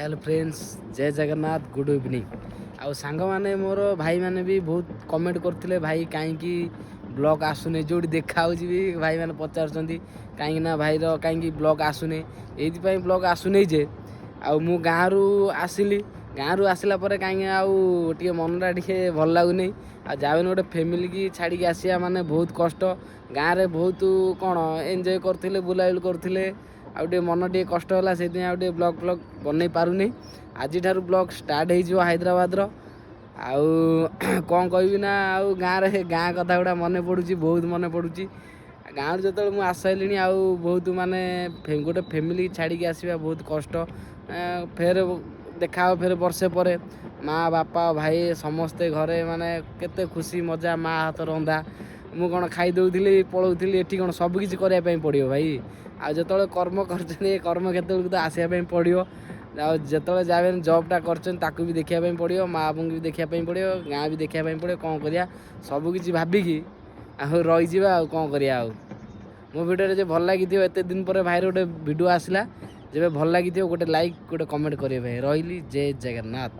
Hello friends, ଜୟ Jagannath, good evening. ଆଉ ସାଙ୍ଗମାନେ, ମୋର ଭାଇମାନେ ବି ବହୁତ କମେଣ୍ଟ କରୁଥିଲେ, ଭାଇ କାହିଁକି ବ୍ଲଗ୍ ଆସୁନି? ଯେଉଁଠି ଦେଖା ହେଉଛି ବି ଭାଇମାନେ ପଚାରୁଛନ୍ତି, କାହିଁକି ନା ଭାଇର କାହିଁକି ବ୍ଲଗ୍ ଆସୁନି? ଏଇଥିପାଇଁ ବ୍ଲଗ୍ ଆସୁନି ଯେ ଆଉ ମୁଁ ଗାଁରୁ ଆସିଲି। ଗାଁରୁ ଆସିଲା ପରେ କାହିଁକି ଆଉ ଟିକେ ମନଟା ଟିକେ ଭଲ ଲାଗୁନି। ଆଉ ଯାହା ଗୋଟେ ଫ୍ୟାମିଲିକି ଛାଡ଼ିକି ଆସିବା ମାନେ ବହୁତ କଷ୍ଟ। ଗାଁରେ ବହୁତ କ'ଣ ଏନ୍ଜୟ କରୁଥିଲେ, ବୁଲାବୁଲି କରୁଥିଲେ, ଆଉ ଟିକେ ମନ ଟିକେ କଷ୍ଟ ହେଲା। ସେଇଥିପାଇଁ ଆଉ ଟିକେ ବ୍ଲଗ୍ ଫ୍ଲଗ୍ ବନେଇ ପାରୁନି। ଆଜିଠାରୁ ବ୍ଲଗ୍ ଷ୍ଟାର୍ଟ ହେଇଯିବ ହାଇଦ୍ରାବାଦର। ଆଉ କ'ଣ କହିବି ନା, ଆଉ ଗାଁରେ ଗାଁ କଥା ଗୁଡ଼ା ମନେ ପଡ଼ୁଛି, ବହୁତ ମନେ ପଡ଼ୁଛି। ଗାଁରୁ ଯେତେବେଳେ ମୁଁ ଆସିସାରିଲିଣି, ଆଉ ବହୁତ ମାନେ ଗୋଟେ ଫ୍ୟାମିଲି ଛାଡ଼ିକି ଆସିବା ବହୁତ କଷ୍ଟ। ଫେର ଦେଖା ହେବ ଫେର ବର୍ଷେ ପରେ। ମା, ବାପା, ଭାଇ ସମସ୍ତେ ଘରେ, ମାନେ କେତେ ଖୁସି ମଜା, ମା ହାତ ରନ୍ଧା ମୁଁ କ'ଣ ଖାଇ ଦେଉଥିଲି, ପଳାଉଥିଲି। ଏଠି କ'ଣ ସବୁ କିଛି କରିବା ପାଇଁ ପଡ଼ିବ ଭାଇ। ଆଉ ଯେତେବେଳେ କର୍ମ କରିଛନ୍ତି, ଏ କର୍ମ କ୍ଷେତ୍ରକୁ ତ ଆସିବା ପାଇଁ ପଡ଼ିବ। ଆଉ ଯେତେବେଳେ ଯାହା ବି ଜବ୍ଟା କରିଛନ୍ତି, ତାକୁ ବି ଦେଖିବା ପାଇଁ ପଡ଼ିବ, ମା ବାପୁଙ୍କୁ ବି ଦେଖିବା ପାଇଁ ପଡ଼ିବ, ଗାଁ ବି ଦେଖିବା ପାଇଁ ପଡ଼ିବ। କ'ଣ କରିବା, ସବୁ କିଛି ଭାବିକି ଆଉ ରହିଯିବା, ଆଉ କ'ଣ କରିବା। ଆଉ ମୋ ଭିଡ଼ିଓରେ ଯେ ଭଲ ଲାଗିଥିବ, ଏତେ ଦିନ ପରେ ଭାଇର ଗୋଟେ ଭିଡ଼ିଓ ଆସିଲା, ଯେବେ ଭଲ ଲାଗିଥିବ ଗୋଟେ ଲାଇକ୍, ଗୋଟେ କମେଣ୍ଟ କରିବେ ଭାଇ। ରହିଲି, ଜୟ ଜଗନ୍ନାଥ।